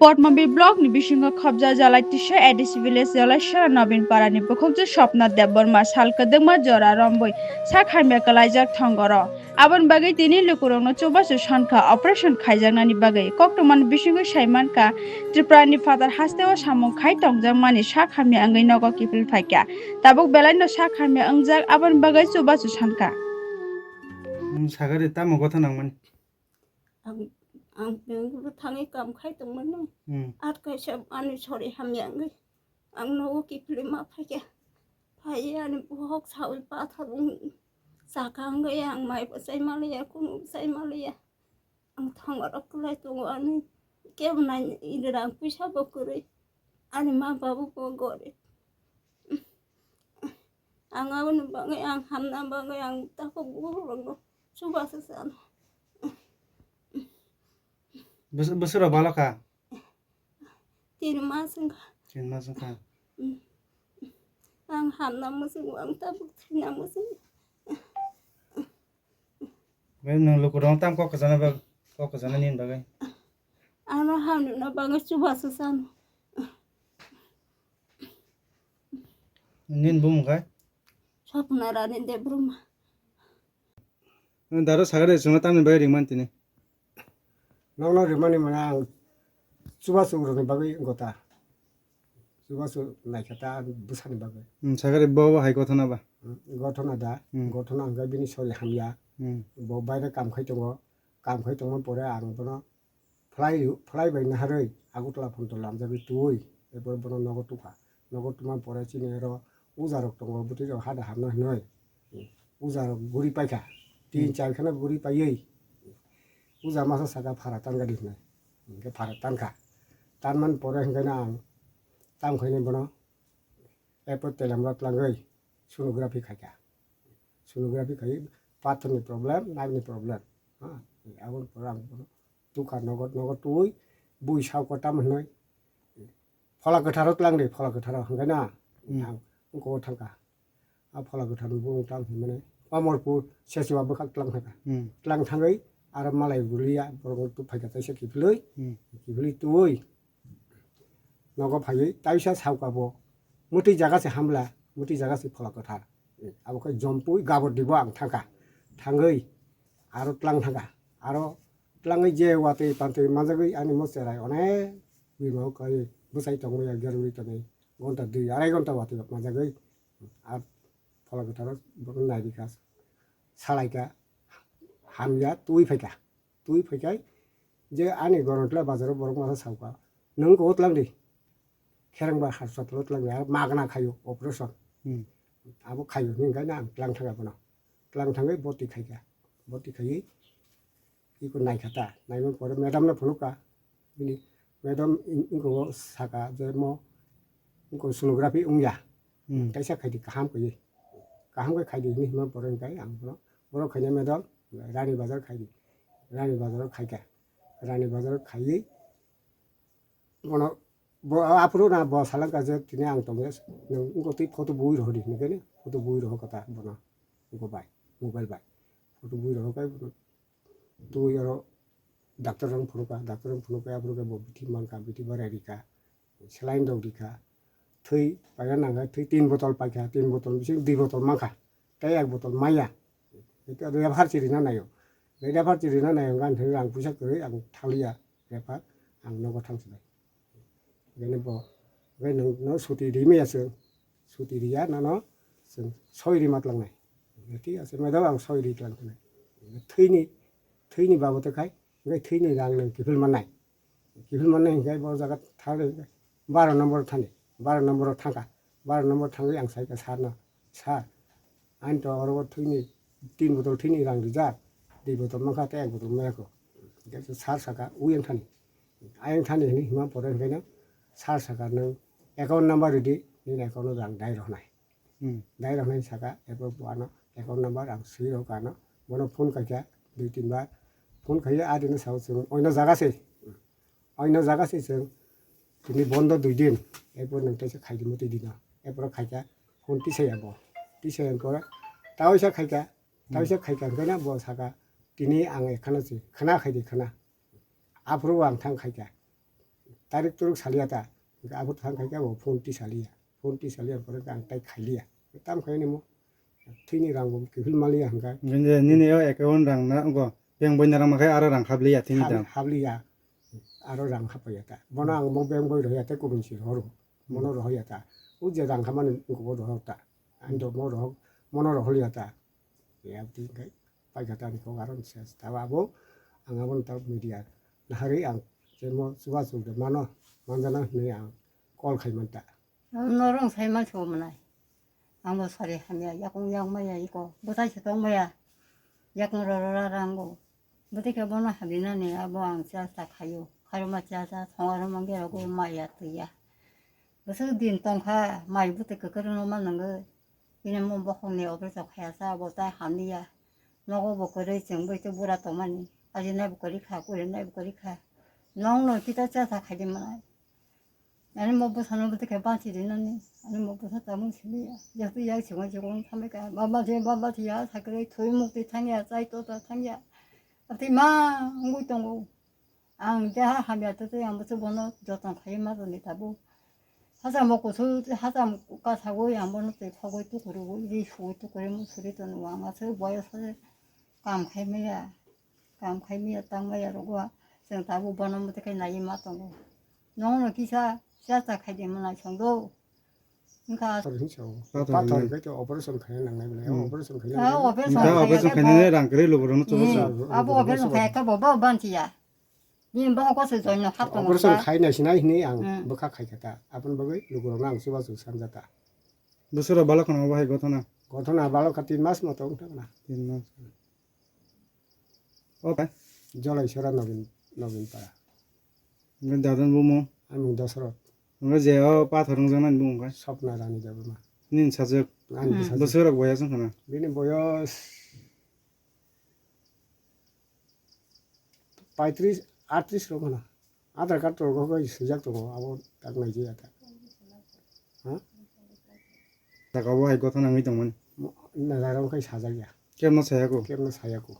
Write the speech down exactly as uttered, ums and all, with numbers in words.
Potmobil block ni bisingo khobja Jalaitisa A D C village Jalaisora Nobin Para ni bukhukjwk Swapna Debbarma sal kwdwkma jora rombwi sak hamya kwlaijak thongoro. Aboni bagwi tini lukurokno chubachu sankha operation khaijaknani bagwi. Koktwmani bisingo saimankha, Tripura ni phatar hasteo samung khai tongjakmani sak hamya wngwi nogo kiphil phaikha. Tabuk belaino sak hamya wngjak, aboni bagwi chubachu sankha. Sakari tamo gotha nangmani? Ang, ang bank o thangwi kam khai tongmano. Hmm. Ar kaisa ani sori hamya wngwi ang nogo kiphilwi ma phaikha. Phaiwi ani bohok sawi pathor wng chakha wngwi ang mai bo chai manliya, kunu bo chai manliya. Ang thongo rok kwlai tongo ani kebo nai rang puisa bo kwrwi. Ani ma babu bo gorib. Ang aboni bagwi ang hamna bagwi ang takhuk bukhuk rokno chubachu chano. Bwswk, bwswk rok balo kha? Tin mas wngkha. Tin mas wngkha. Ang hamna muchungo, ang tabuk thwina muchungo. Bai nwng lukurok tam kok kwchana bag, kok kwchana nini bagwi. Ano hamna bagwi chubachu chano. Nini bumung khai? Swapna Rani Debbarma. Nwng daro sakha de chwngno tamni bagwi ringmani tini? Nokno rimani mane ang chubachu rokni bagwi wngkha ta. Chubachu naikha ta bwsani bagwi. Hmm, sakha de bo bo hai gothona ba? Hmm, gothona da. Hmm. Gothona hwnkhe bini sori hamya. Hmm. Bo baire kam khai tongo. Kam khai tongma pore ang bono phlai, phlai bai naharwi Agartala phone to lamjagwi twi, erpore bono nogo tukha. Nogo tuma pore chini oro uja rok tongo, bwtwi rok hada hamna hinwi. Uja rok guri paikha. Tin Hmm. char kheno guri paiwi uja masa saka phara tangani hinwi. Hinkhe phara tangkha. Tanmani pore hinkhe no ang tam khaini bono erpore telam rok tlangwi sonography khaikha. Sonography khai pathorni problem, naibni problem. Ha, aboni pore ang bono tukha nogo, nogo twi bui sao kotam hinwi phola kwtharo tlang di, phola kwtharo hwnkhe na Hmm. ang ungko thangkha. A phola kwtharni bumung tang hinmani Amarpur Sechiwa bwkhak tlang thangkha. Hmm. Tlang thangwi aro malai bulia borok tu phaikha taisa kiphilwi, Hmm. kiphilwi twi nogo phaiwi taisa saoka bo mwtwi jaga se hamla, mwtwi jaga se phola kwthar. Abo khe jompui gabor dibo ang thangkha. Thangwi aro tlang thangkha. Aro tlangwi je watwi pantwi manjagwi ani mo cherai onek bima o kai bwsai tongmaya gerwi tongwi gonta dui arai gonta watwi manjagwi ar phola kwtharo bono nairikha, salaikha, hamya twi phaikha. Twi phaikhai je ani Gorantla bazaro borok masa saukha, "Nwng kok tlang di, kherengba harsatlo tlang di, aro magna khaio operation." Hmm. Abo khaio hwnwi hwnkhe ang tlang thangkha bono. Tlang thangwi boti khaikha. Boti khaiwi iko naikha ta. Naimani pore madam no phunukha. Bini madam in-, inko saka je mo inko sonography wngya. Hmm. Kaisa khaidi kaham khaidi. Kaham khe khaidi hwnwi hwnma pore hwnkhe ang bono, bono khaina madam Rani Bazar khaidi. Rani Bazar khaikha. Rani Bazar khaiwi bono bo aphuru na bo salangkha je tini ang tongya nwng wngkha twi photo bui rohordi hwnwi khe photo bui rohorkha ta bono wngkha bai mobile bai photo bui rohorkha bono twi oro doctor rok phunukha doctor rok phunukha aphuru khe bo bithi mankha bithi barai rikha saline rok rikha thwi paina nangkha thwi tin botol paikha tin botol bising dui botol mankha tei ek botol maya refer chirina naio refer chirina naio gan thwi ang puisa kwrwi ang thaliya refer ang nogo thangsinai. Bini bo, hwnkhe nwng, no suti rimaya chwng, suti riya nono chwng soi rima tlangnai. Thik ase, madam ang soi ri tlang thanai. Thwini, thwini babote khai, hwnkhe thwini rang nwng kiphil mannai. Kiphil mannai hwnkhe bo jaga thang baro nombor thani, baro nombor thangkha. Baro nombor thangwi ang saikha sir no, "Sir, ani to oro thwini tin botol thwini rang rijak, dui botol mankha tei ek botol mayakho." Hwnkhe sir saka, "Ui ang thani." Ayang thani hwnwi hima pore hwnkhe no sir saka, "Nwng account number rwdi, nini account o rang dai rwnai." Hmm. Dai rwnai saka, erpor bo ano account number ang swi rw kha ano. Bono phone khaikha dui tin bar. Phone khaiwi adino sao chwng oino jaga se. Oino jaga se chwng tini bondo dui din. Erpor nwng teisa khaidi mwtwi dino. Erpor khaikha phone tisaya bo. Tisaya pore taoisa khaikha. Taoisa khaikha hwnkhe no bo saka tini ang ekhano se khna khaidi khna. Aphuru ang thang khaikha. tarik turuk saliya ta. Hwnkhe abo thang khai khe abo phone ti saliya. Phone ti saliya pore ang tai khailiya. Tam khai nimo. Thwini rang bo kiphil maliya hwnkhe. Nini, nini o account rang na, go, bank boina rang ma khai aro rang habliya thwini Hab-, tam. Habliya. Aro rang hapaiya ta. Bono ang mo bank boi roya te kubun si horo. Mono rohoya ta. O je rang hamani bo rohok ta. Ang do mo rohok, mono roholiya ta. Ya, abdi kai paikha ta ni kok aro ni ses. Tabo abo, ang abo ni ta media. Nahari ang je mo chuba chuk de mano, manjana hinui ang call khai man ta. Norong sai man so manai. Ang bo sari hamya, yakung yang maya iko, bwtai se tong maya. Yakung ro ro ra rango. Bwtwi khe bono habinani abo ang cha cha khaio. Khairokma cha cha thongarokma gerogwi maya twiya. Bwswk din tongkha mai bwtwi kwkrwngno manwngwi. Bini mo bokhokni operation khaya cha abo tai hamliya. Nogo bo kwrwi chwng bai tei bura tongmani. Ajinai bo kwrwi kha, kurinai bo kwrwi kha. Nongno kita cha cha khaidi manai. Ani mo bwsano bwtwi khe bansi rinani, ani mo bwsa tamo siliya. Jeto yak singwi jokong thamwi ka, baba je baba thiya, sakri thui mukti thangya, chai tota thangya. Abtwi ma wngwi tongo. Ang je ha hamya tei tei ang bwswk bono joton khai ma toni tabuk. Hachamo kusu, hacham kasagwi ang bono twi khogwi tukurugwi, ri sugwi tukuri musuri tono ang aswk boyos kam khai maya. Kam khai maya tang maya rogo, chwng tabuk bono mwtai khai naiwi ma tongo. Nongno kisa cha cha khai de manai song do. Wngkha. Pathor hinwi sao. Pathor Pathor hinwi. Hinwi khe operation khaina nangnai belai. Hmm. Operation khaina Ah, nangnai. Operation Wngkha khaina operation khe khainani rang kwrwi lukurokno chubachu. Hmm. Abo operation khai kha bo bo banchiya. Bini bohok se join no hap tongo Operation ta. Khaina sinai hinwi ang Hmm. Bwkha khai kha ta. Aboni bagwi lukurokno ang chubachu sanjata. Bwswra balok khana obo hai gothona? Gothona balok kha tin mas moto wngthang na. Tin mas. Okay. Jolaisora Nobin, Nobin Para. Hwnkhe dadani bumung? Ani bumung Dosrot. Hwnkhe je o pathor wngjaknani bumung khe? Swpna Rani Debbarma. Nini sajwk? Ani Hmm. Bwswk rok boyas wngkha na? Bini boyos paitris, atris rok wngkha na. Aadhaar card rok bai swijak tongo, abo tak naijaya ta. Ha? Saka bo hai gothona wngwi tongmani. Mo-, najairok khai sajak ya. Kebno saya ko? Kebno saya ko.